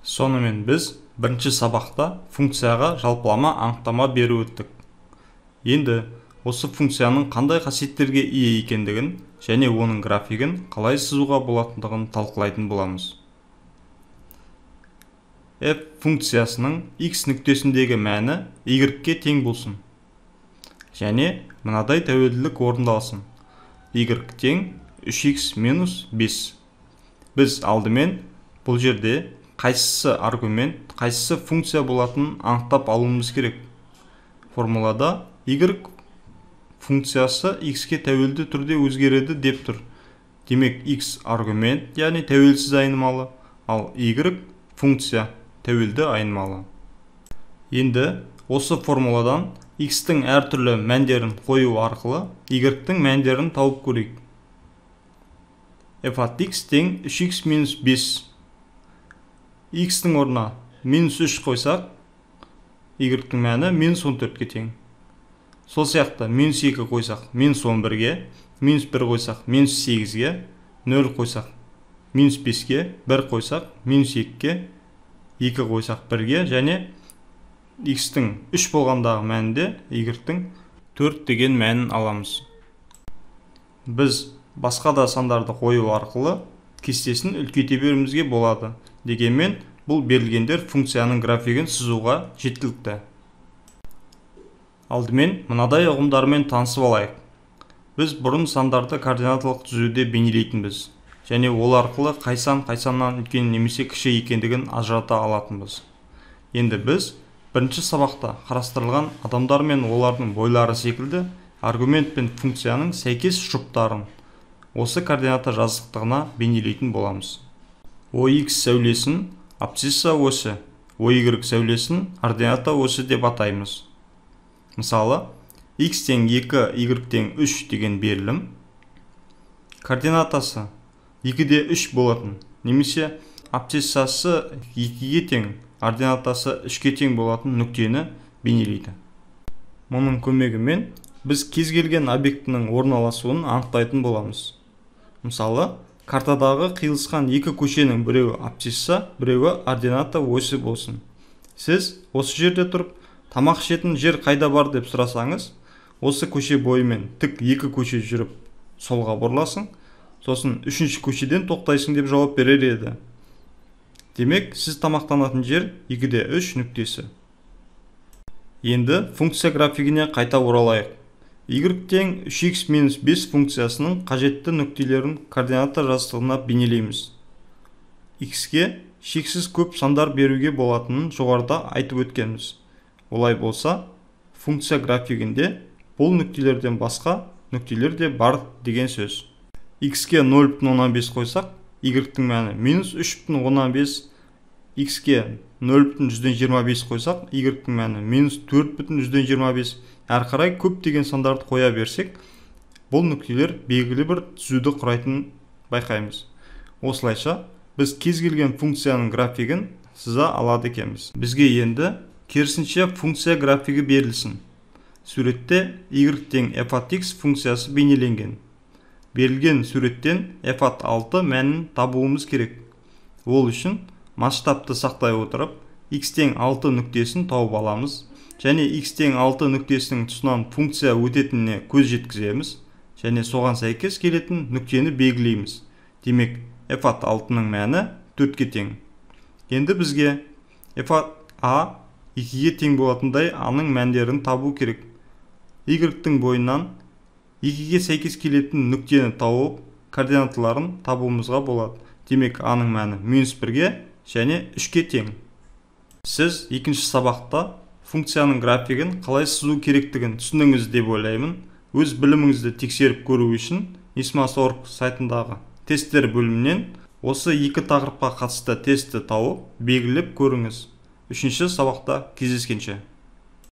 Сонымен біз бірінші сабақта функцияға жалпылама анықтама беріп өттік. Енді осы функцияның қандай қасиеттерге ие екендігін және оның графигін қалай сызуға болатындығын талқылайтын боламыз. F функциясының x нүктесіндегі мәні y-ке тең болсын. Және мынадай тәуелділік орындалсын. Y тең 3x минус 5. Біз алдымен бұл жерде қайсысы аргумент, қайсысы функция болатынын анықтап алуымыз керек. Формулада y функциясы x-ке тәуелді түрде өзгереді деп тұр. Демек, x аргумент, яғни тәуелсіз айнымалы, ал y функция тәуелді айнымалы. Енді осы формуладан x-тің әртүрлі мәндерін қою арқылы y-тің мәндерін тауып көрейік. F от x тең 3x минус 5. X-тің орнына минус 3 қойсақ, y-тің мәні минус 14-ке тең. Сол сияқты минус 2 қойсақ, минус 11-ге, минус 1 қойсақ, минус 8-ге, 0 қойсақ, минус 5-ке, 1 қойсақ, минус 2-ке, 2 қойсақ 1-ге және x-тің 3 болғандағы мәнінде y-тің 4 деген мәнін аламыз. Біз басқа да сандарды қою арқылы кестесін үлкейте беруімізге болады. Дегенмен бұл берілгендер функцияның графигін сызуға жеткілікті. Алдымен мынадай ұғымдармен танысып алайық. Біз бұрын сандарды координаталық түзуде бейнелейтінбіз және ол арқылы қай сан қай саннан үлкен немесе кіші екендігін ажырата алатынбыз. Енді біз бірінші сабақта қарастырылған адамдар мен олардың бойлары секілді аргумент пен функцияның сәйкес жұптарын осы координата жазықтығына бейнелейтін боламыз. OX сәулесін абсцисса осі, OY сәулесін ордината осі деп атаймыз. Мысалы, x тең 2, y тең 3 деген берілім координатасы 2-де 3 болатын, немесе абсциссасы 2-ге тең, ординатасы 3-ке тең болатын нүктені бейнелейді. Мұның көмегімен біз кез келген объектінің орналасуын анықтайтын боламыз. Мысалы, картадағы қиылысқан екі көшенің біреуі абсцисса, біреуі ордината осі болсын. Сіз осы жерде тұрып, тамақ ішетін жер қайда бар деп сұрасаңыз, осы көше бойымен тік екі көше жүріп солға бұрыласың, сосын үшінші көшеден тоқтайсың деп жауап берер еді. Демек, сіз тамақтанатын жер 2-де 3 нүктесі. Енді функция графигіне қайта оралайық. Y тең 3x минус 5 функциясының қажетті нүктелерін координата жазықтығына бейнелейміз. X-ке шексіз көп сандар беруге болатынын жоғарыда айтып өткенбіз. Олай болса, функция графигінде бұл нүктелерден басқа нүктелер де бар деген сөз. X-ке 0,5 қойсақ, y-тің мәні минус 3,5, x-ке 0,25 қойсақ, y-тің мәні минус 4,25. Әрі қарай көптеген сандарды қоя берсек, бұл нүктелер белгілі бір түзуді құрайтынын байқаймыз. Осылайша, біз кез келген функцияның графигін сыза алады екенбіз. Бізге енді керісінше функция графигі берілсін. Суретте y тең f от x функциясы бейнеленген. Берілген суреттен f от 6 мәнін табуымыз керек. Ол үшін масштабты сақтай отырып, x тең 6 нүктесін тауып аламыз және x тең 6 нүктесінің тұсынан функция өтетініне көз жеткіземіз және соған сәйкес келетін нүктені белгілейміз. Демек, f от 6-ның мәні 4-ке тең. Енді бізге f от a 2-ге тең болатындай a-ның мәндерін табу керек. Y-тің бойынан 2-ге сәйкес келетін нүктені тауып, координаталарын табуымызға болады. Демек, a-ның мәні минус 1-ге және 3-ке тең. Сіз екінші сабақта функцияның графигін қалай сызу керектігін түсіндіңіз деп ойлаймын. Өз біліміңізді тексеріп көру үшін nismas.org сайтындағы тесттер бөлімінен осы екі тақырыпқа қатысты тестті тауып, белгілеп көріңіз. Үшінші сабақта кездескенше.